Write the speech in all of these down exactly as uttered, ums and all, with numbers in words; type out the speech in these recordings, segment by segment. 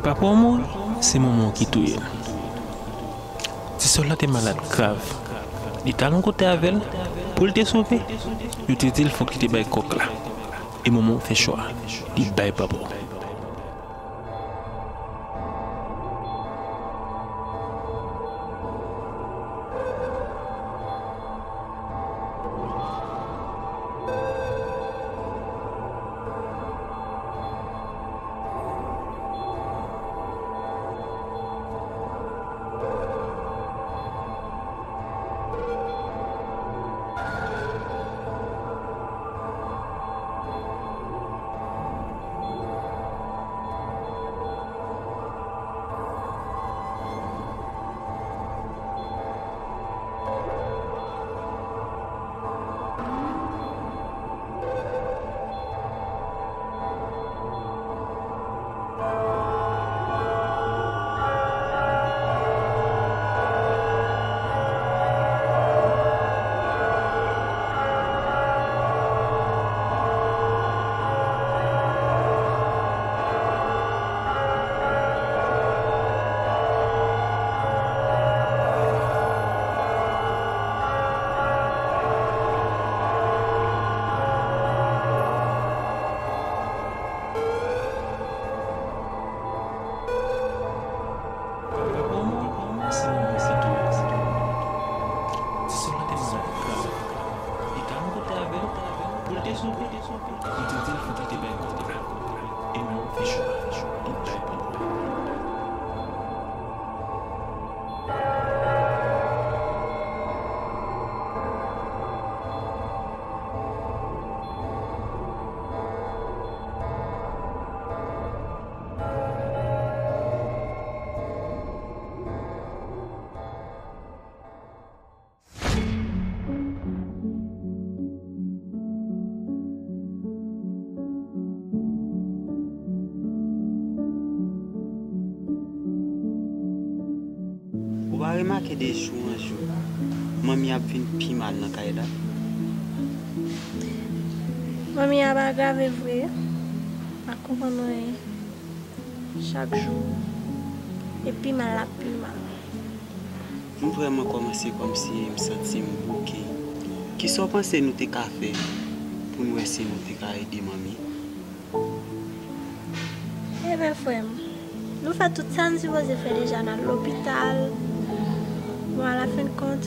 Papa w mouri, se manman w ki touye l. Ti sè w lan te malad grav. Li t al yon kote avè l pou l te sove. Yo te di l fòk li te bay kòk la. E manman w fè chwa. Li bay papa w. Papa w mouri, se manman w ki touye l. Ti sè w lan te malad grav. Li t al yon kote avè l pou l te sove. Li te di l fòk li te bay kòk la. E manman w fè chwa. Li bay papa w. Ou pa remake de jou an jou, manmi ap vin pi mal nan kay la? Manmi ap agrave vre, pa konprann anyen. Chak jou, e pi mal l ap pi mal. M vrèman kòmanse kòmsi m santi m bouke. Kisa w panse nou te ka fè pou n wè si nou te ka ede manmi? Ebyen, frè m, nou fè tout sa n sipoze fè deja, n al lopital. Bon, alafendkont,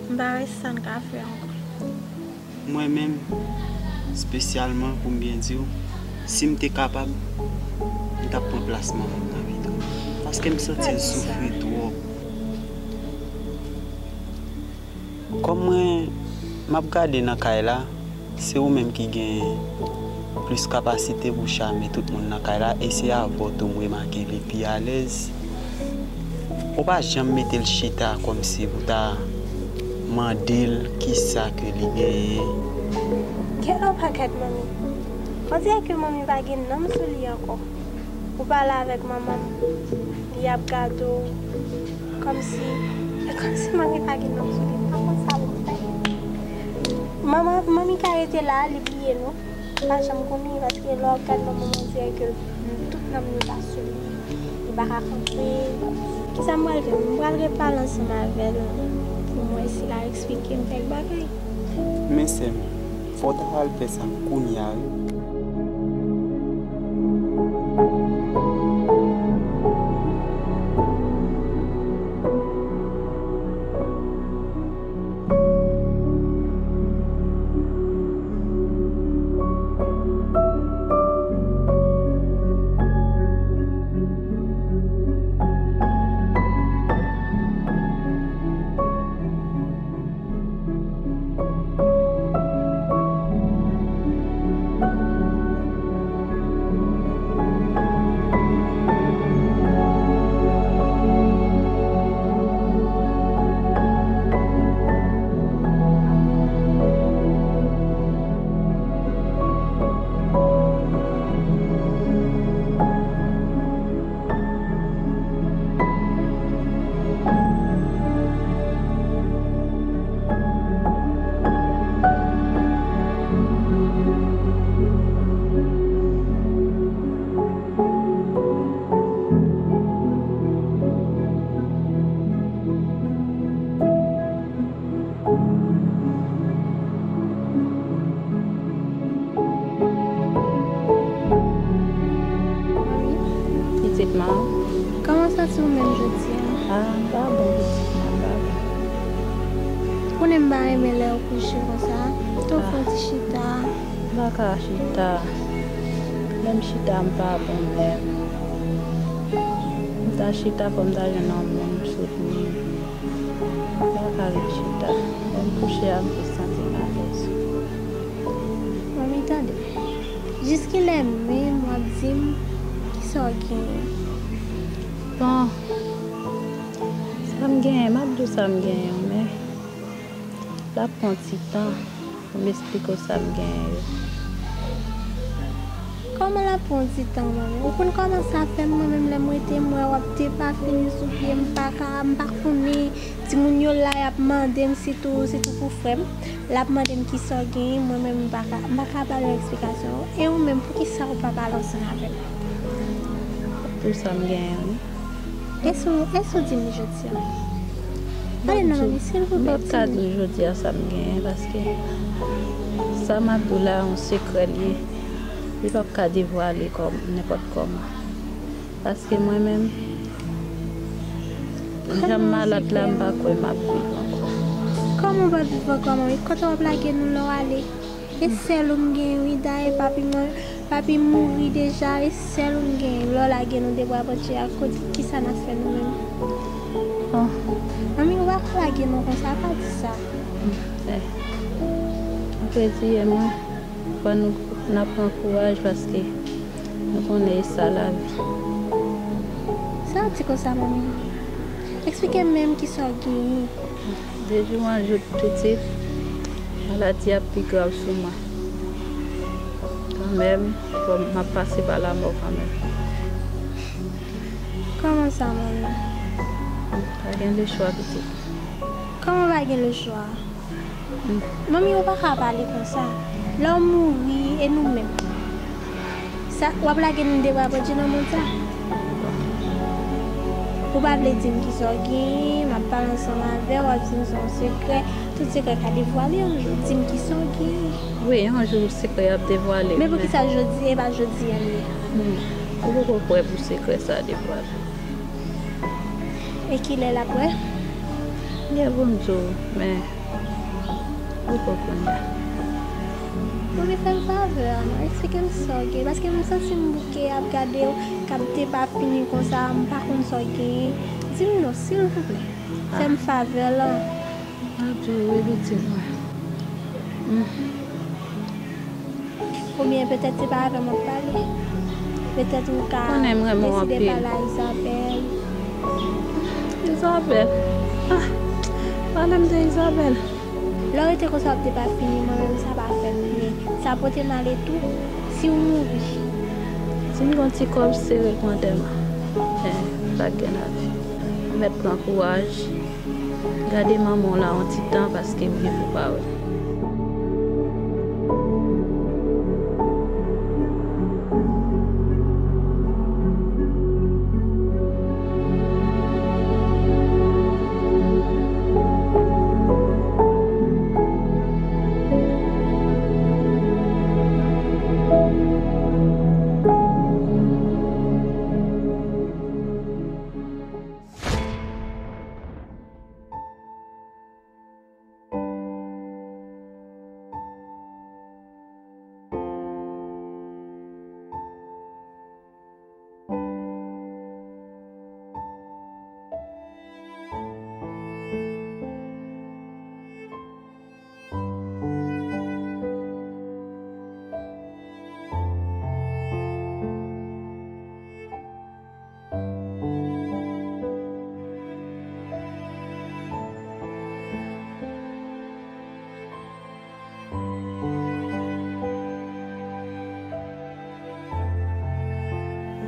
m pa wè sa n ka fè ankò. Mwen menm, espesyalman, pou m byen di w, si m te kapab, m t ap pran plas manman m nan pito. Paske m santi l soufri twòp. Kòm mwen, m ap gade nan kay la, se ou menm ki gen plis kapasite pou chame tout moun nan kay la, e se avè w tou m remake li pi alèz. Ou pa janm mete l chita kòmsi pou ta mande l kisa ke li genyen. Gèt yon pakèt manmi. On dirè ke manmi pa gen nanm sou li ankò. Ou pale avèk manman m, li ap gade w kòmsi, kòmsi manmi pa gen nanm sou li. M pa konn sa pou m fè. Manman, manmi ka rete la, li bliye nou. Pa janm konnen, paske lè w ap gad manman m, on dirè ke tout nanm li pa sou li. Li pa ka kanpe. Kisa m pral fè? M pral repale ansanm avè l pou m wè si l a eksplike m kèk bagay. Men sè m, fò w ta al fè sa kounye a wi. Ou menm jodi a? Ah, m pa bon jodi a, m pa bon. Ou konnen m pa renmen lè ou kouche konsa. Tou fè yon ti chita. M pa ka chita. Lè m chita, m pa bon menm. M ta chita, fò m ta jwenn yon moun m soutni. M pa ka ret chita. Lè m kouche a, m plis santi m alèz. Manmi, tande. Jiskilè menm w ap di m kisa w genyen? Bon, sa m genyen, m ap di w sa m genyen, men l ap pran ti tan pou m esplike w sa m genyen yo. Kòman l ap pran ti tan, manmi? Ou konn kòman sa fè m, mwen menm lè m rete, m wè w ap depafini sou pye m, m pa ka, m pa konnen. Timoun yo la, y ap mande m sitou, sitou pou frè m. L ap mande m kisa w genyen, mwen menm m pa ka, m pa ka ba l yon eksplikasyon. E ou menm, poukisa ou pa pale ansanm avè m? Pou sa m genyen, wi. Èske w, èske w di m li jodi a? Ale non, manmi, silvouplè, di m. M p ap ka di w jodi a sa m genyen, paske sa m ap di w la, yon sekrè l ye. Li p ap ka devwale kòm, nenpòt kòman. Paske mwen menm, jan m malad la, m pa kwè m ap viv ankò. Kòman w p ap viv ankò, manmi? Kote w ap lage nou lè w ale? E sèl ou m gen, wi. Dayè, papi mwen, papi mouri deja. E sèl ou m gen. Lè w lage nou de bra pòtye a, kot, kisa n ap fè nou menm? Bon. Manmi, ou pa ka lage nou konsa, pa di sa. Eh. Apre di mwen. Fò nou, n ap pran kouraj paske nou konnen e sa lavi. Sa w di konsa, manmi? Eksplike m menm kisa w genyen. De jou an jou, pitit, maladi a pi grav sou mwen. Kanmenm, fò m ap pase pa lamò kanmenm. Kòman sa, manmi? Pa gen lechwa, pitit. Kòman pa gen lechwa? Manmi, ou pa ka pale konsa. Lè w mouri, e nou menm? Sa, w ap lage nou de bra pòtye nan mond sa? Ou pa vle di m kisa w genyen, m ap pale ansanm avè w, w ap di m se yon sekrè. Tout sekrè ka devwale yon jou. Di m kisa w genyen. Wi, yon jou sekrè ap devwale. Men poukisa jodi, e pa jodi a li ye? Hmm. Ou poko prè pou sekrè sa devwale. E kilè l ap wè? M gen pou m di w, men ou poko konn la. Manmi, fè m favè a non, eksplike m sa w gen, paske m santi m bouke ap gade w, k ap depafini konsa, m pa konn sa w gen. Di m non, silvouplè. Fè m favè la. M ap di w wi, pitit mwen. Hmm. Oubyen petèt se pa avè m w ap pale. Petèt ou ka deside pale a Isabèl. Isabèl? Ah, pale m de Isabèl. Lè w rete konsa w ap depafini, mwen menm sa pa fè m byen. Sa pote m ale tou, si w mouri. Si m gen yon ti kòb sere pou antèman. Men, pa gen lavi. Ou mèt pran kouraj. Gade manman w la yon ti tan paske m gen pou pa wè.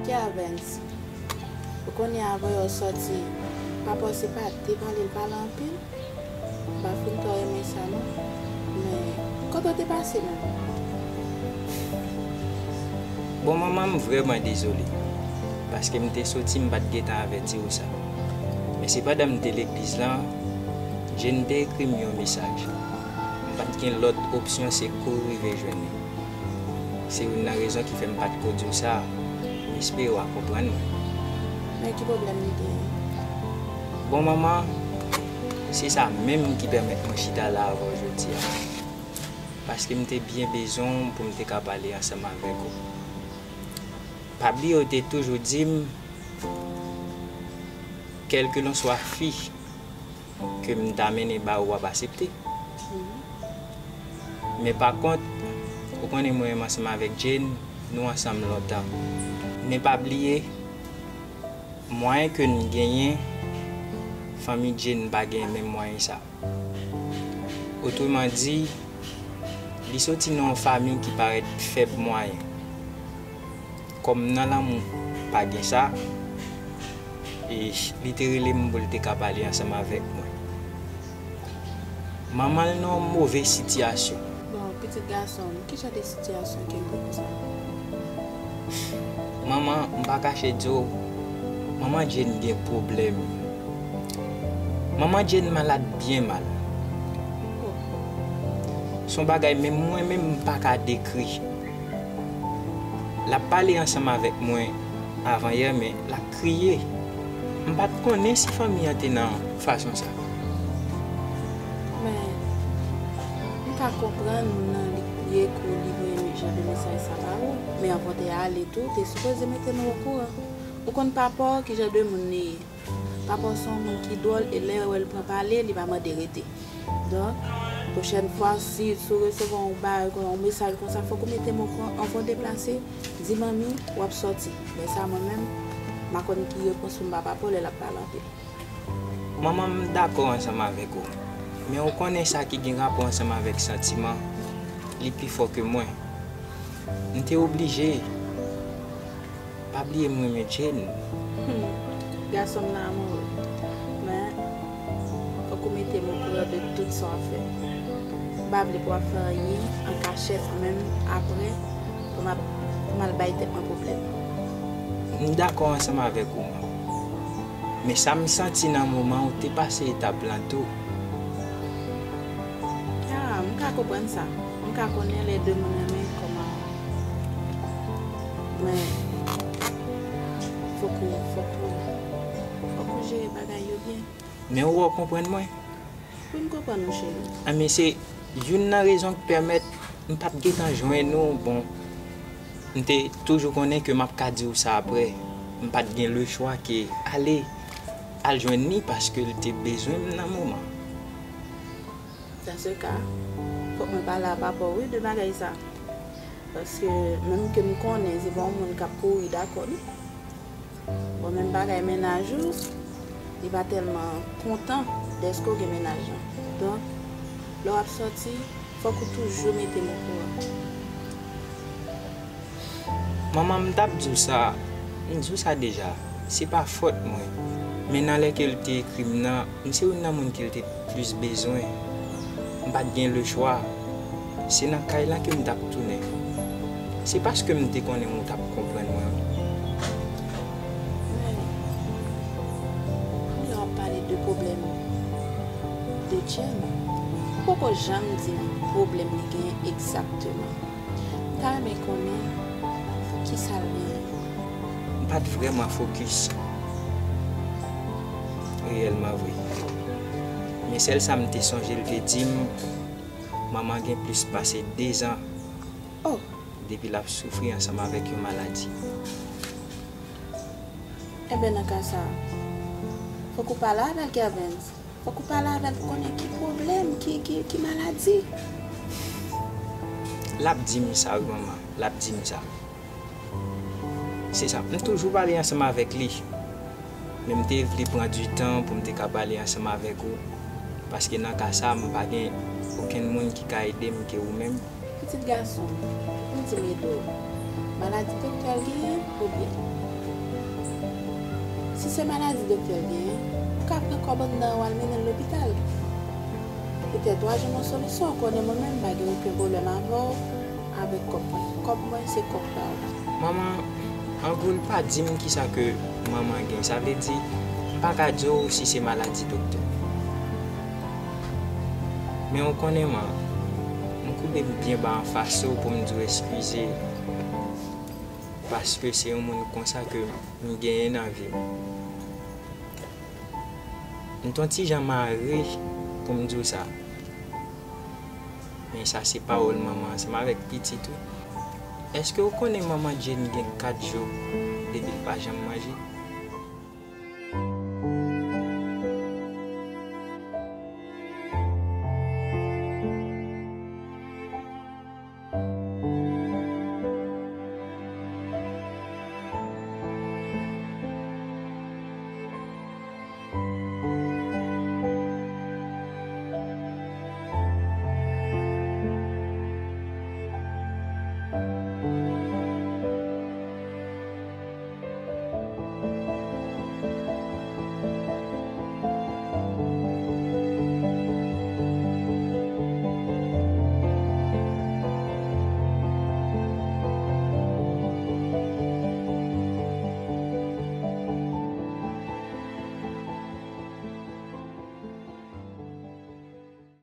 Kervens, ou konnen avan yo sòti, papa w se pa te pale, l pale anpil. M pa fin twò renmen sa non. Men, kote w te pase menm? Bon, manman, m vrèman dezole, paske m te soti, m pa t gentan avèti w sa. Men se pandan m te legliz lan, Jane te ekri m yon mesaj. M pa t gen lòt opsyon, se kouri rive jwenn li. Se youn nan rezon ki fè m pa t ko di w sa. M espere w a konprann mwen. Men ki pwoblèm li genyen? Bon, manman, se sa menm ki pèmèt mwen chita la avè w jodi a. Paske m te byen bezwen w pou m te ka pale ansanm avèk ou. Pa bliye w te toujou di m, kèlkelanswa fi ke m ta mennen ba ou, w ap aksepte. Men pa kont, ou konnen mwen menm ansanm avèk Jane, nou ansanm lontan. Men pa bliye, mwayen ke n genyen, fanmi Jane pa genyen menm mwayen sa. Otreman di, li soti nan yon fanmi ki parèt fèb mwayen. Kòm nan lanmou pa gen sa, e li te rele m pou l te ka pale ansanm avèk mwen. Manman l nan yon move sitiyasyon. Bon, pitit gason m, ki jan de sitiyasyon ke l te konsa? Manman, m pa kache di w, manman Jane gen pwoblèm. Manman Jane malad byen mal. Se yon bagay menm mwen menm m pa ka dekri. L ap pale ansanm avèk mwen avan yè, men l ap kriye. M pa t konnen si fanmi an te nan fason sa. Men, m ka konprann moun nan li kriye kou li voye jan de mesaj sa ba ou, men anvan w te ale tou, w te sipoze mete nou okouran. Ou konn papa w ki jan de moun li ye. Papa w se yon moun ki dwòl e lè w wè l pran pale, li pa mande rete. Donk, pwochèn fwa, si, si w resevwa yon bagay, yon mesaj konsa, fòk ou mete m okouran anvan w deplase, di manmi w ap sòti. Lè sa a, mwen menm, m pa konn ki repons pou m ba papa w lè l ap pale anpil. Manman, m dakò ansanm avèk ou. Men ou konnen sa ki gen rapò ansanm avèk santiman, li pi fò ke mwen. M te oblije. Pa bliye m renmen Jane. Hmm. Gason m nan amoure. Men, fòk ou mete m okouran de tout sa w ap fè. M pa vle pou w ap fè anyen an kachèt, menm apre, pou m ap, pou m al bay tèt mwen pwoblèm. M dakò ansanm avèk ou, manman. Men sa m santi nan moman ou te pase etap lan tou. Ah, m ka konprann sa. M ka konnen lè de moun renmen kòman. Men, fòk ou, fòk ou, fòk ou jere bagay yo byen. Men ou wè w konprann mwen. Wi, m konprann ou, cheri. Anben, se youn nan rezon k pèmèt m pa t gentan jwenn ou. Bon, m te toujou konnen ke m ap ka di w sa apre. M pa t gen lechwa ke ale, al jwenn li paske l te bezwen m nan moman. Dans ce cas, fòk mwen pale a papa w, wi, de bagay sa. Paske menm ke m konnen, se pa yon moun k ap kouri dakò, non. Bon, menm bagay mennaj ou, li pa tèlman kontan dèske w gen mennaj lan. Donk, lè w ap sòti, fòk ou toujou mete m okouran. Manman, m t ap di w sa, m di w sa deja, se pa fòt mwen. Men nan lè ke l te ekri m nan, m se youn nan moun ke l te plis bezwen. M pa t gen lechwa. Se nan kay la ke m t ap tounen. Se paske m te konnen w t ap konprann mwen wi. Men, kounye a w ap pale de pwoblèm de Jane. Ou poko janm di m pwoblèm li genyen egzakteman. M ta renmen konnen kisa l genyen. M pa t vrèman fokis reyèlman vre. Men sèl sa m te sonje l te di m, manman gen plis pase dezan depi l ap soufri ansanm avèk yon maladi. Enben, nan ka sa a, fòk ou pale avè l, Kervens. Fòk ou pale avè l pou konnen ki pwoblèm, ki, ki, ki maladi. L ap di m sa wi, manman, l ap di m sa. Se sa, m toujou pale ansanm avèk li. Men m te vle pran di tan pou m te ka pale ansanm avèk ou. Paske nan ka sa a, m pa gen okenn moun ki ka ede m ke ou menm. Pitit gason m, ou di m ede w. Maladi doktè l genyen, oubyen? Si se maladi doktè l genyen, ou ka pran kòb anndan an w al mennen l lopital. Petèt w a jwenn yon solisyon, ou konnen mwen menm m pa gen okenn pwoblèm avè w, avèk kòb mwen. Kòb mwen se kòb pa w. Manman, an gwo l pa di m kisa ke manman gen. Sa vle di, m pa ka di w si se maladi doktè. Men ou konnen man, m koube m byen ba anfas ou pou m di w eskize. Paske se yon moun konsa ke m genyen nan vi m. M t on ti jan mare pou m di w sa. Men sa se pawòl manman ansanm avèk pitit ou. Èske w konnen manman Jane gen kat jou depi l pa janm manje?